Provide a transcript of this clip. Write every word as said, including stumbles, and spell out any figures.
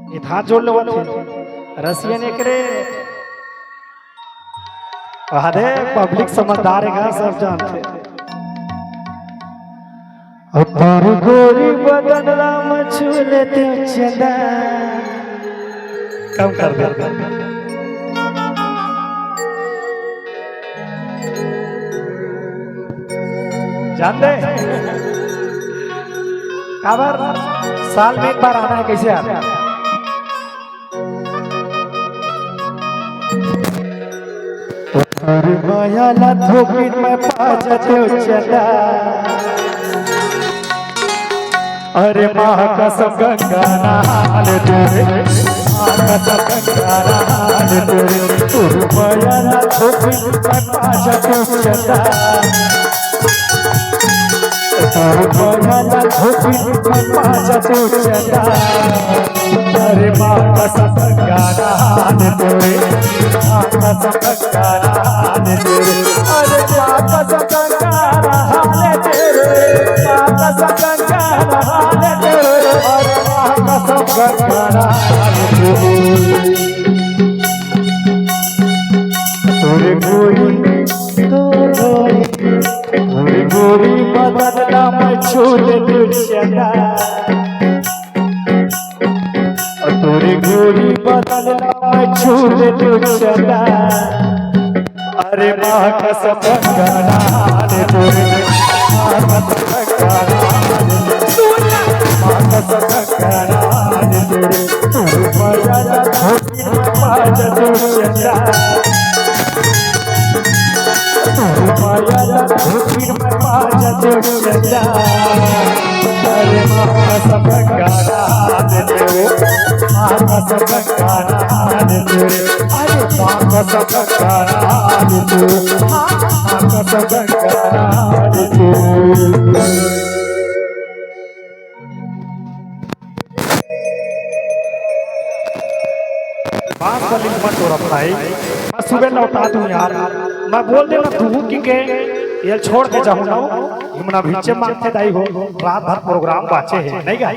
ये हाथ जोड़ लेवत हे रसियन एकरे। वाह दे, पब्लिक समझदार हे गा, सब जानथे। अउ तोर गोरी बदन ला मैं छू लेतेंव चंदा। कम कर दे। जान दे। काबर? साल में एक बार आना हे, कइसे यार? तोर मया ला थोकिन मैं पा जातेंव चंदा। अरे माँ कसम गंगा नहा लेतेंव रे, माँ कसम गंगा नहा लेतेंव रे, तोर मया ला थोकिन मैं पा जातेंव चंदा। तोर मया ला थोकिन मैं पा जातेंव चंदा। अरे माँ कसम गंगा नहा लेतेंव रे, माँ कसम गंगा नहा लेतेंव रे, अरे माँ कसम गंगा नहा लेतेंव रे, माँ कसम गंगा नहा लेतेंव रे, अरे माँ कसम गंगा नहा लेतेंव रे। तोर गोरी, तोर गोरी, तोर गोरी बदन ला मैं छू लेतेंव चंदा। तोर गोरी बदन ला मैं छू लेतेंव चंदा। अरे माँ कसम गंगा नहा लेतेंव रे, माँ कसम गंगा नहा लेतेंव रे, माँ कसम गंगा नहा लेतेंव रे, तोर मया ला थोकिन मैं पा जातेंव चंदा। तोर मया ला थोकिन मैं पा जातेंव चंदा। अरे माँ कसम गंगा नहा लेतेंव रे, माँ कसम गंगा नहा लेतेंव रे, अरे माँ कसम गंगा नहा लेतेंव रे, माँ कसम गंगा नहा लेतेंव रे। बांस वाली मत तोरा भाई, मैं सुबह लौटा दूं यार। मैं बोल देना तू कि के ये छोड़ के जाऊं ना, हिमना भीचे मांगते दाई हो, रात भर प्रोग्राम बाचे हे, नहीं गा?